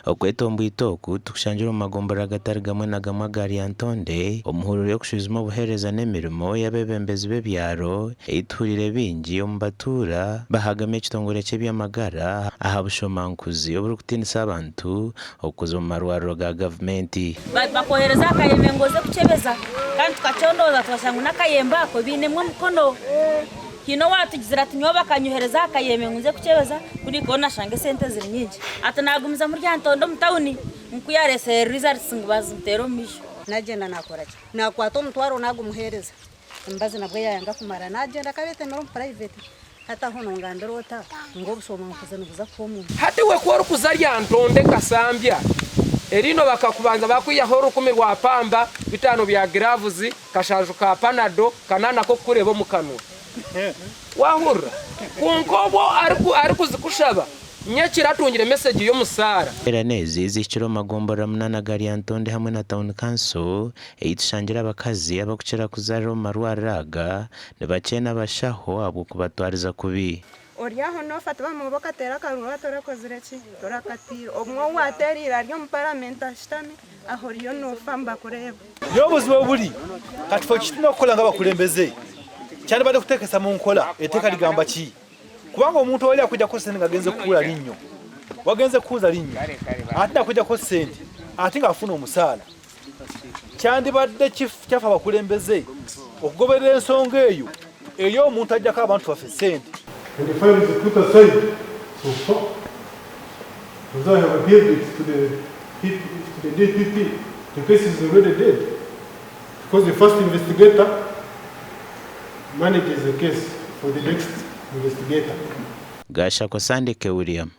Okwetomboita oku tikushangirwe omu magomborora gatari gamwe na gamwe aga Lyantonde omu hururu y'okushwijuma obuheereza n'emirimo y'abeebembezi b'ebyaro ei tuhuriire baingi omu batuura bahagamya ekitongore ky'eby'amagara aha bushomankuzi oburikutiinisa abantu okuza omu marwariro ga gavumenti. Bakwohereza aha kayembe ngu oze kukyebeza kandi tukacondooza twashanga ngu n'akayembe ako bainemu omukono. Haine owaatugizire ati nyowe bakanyohereza aha kayembe ngu nze kukyebeza ku ndihikaho nashanga esente ziri nyingi. Ati naagumizamu Ryantonde omu tawuni ngu ku yaareetsire results ngu bazimuteere omu maisho. Naagyenda naakora ki? Naakwata omutwaro naagumuheereza, emibazi nabwo yaayanga kumara naagyenda akabeetemera omu purayiveti. Hati aho nongambira ota ngu obushomankuzi nibuza kuha omuntu? Hati iwe ku orikuza Lyantonde Kasambya, eriino bakakubanza baakwihaho orukumi rwa pamba, bitaano bya giravuzi, kashanju ka panado, kanaana k'okukureeba omu kanwa. Waahurira? Kwonka obwo arikuzikushaba, nyekiro atungire mesegi y'omusaara. Enteerane ezi zihikire omu magomborora munaana aga Lyantonde hamwe na Tawuni Kanso ei tushangire abakazi abarikukira kuzaarira omu marwariro aga nibakyeena abashaho ahabw'okubatwariza kubi. Ori aho noofa tibamuba okateera akaruru hati orakozire ki? Torakataire. Obumwe ou waateereire ari omu paramenti ashutami, aho oriyo noofa nibakureeba. Nyowe obuzibu oburi kati ffe ekitulina okukola ng'abakulembeze kyandibadde kuteekesa mu nkola eteeka ligamba ki kubanga omuntu owali akujjako sente nga agenze kukuula linnyo wagenze kukuuza linnyo ate nakujjako sente ate nga afuna omusaala kyandibadde kyaffe abakulembeze okugoberera ensonga eyo ey'omuntu ajjako abantu baffe sente. And the file is put aside so far as I have appealed it to the to the DPP the case is already dead because the first investigator manages the case for the next investigator. Gashako Sandike William.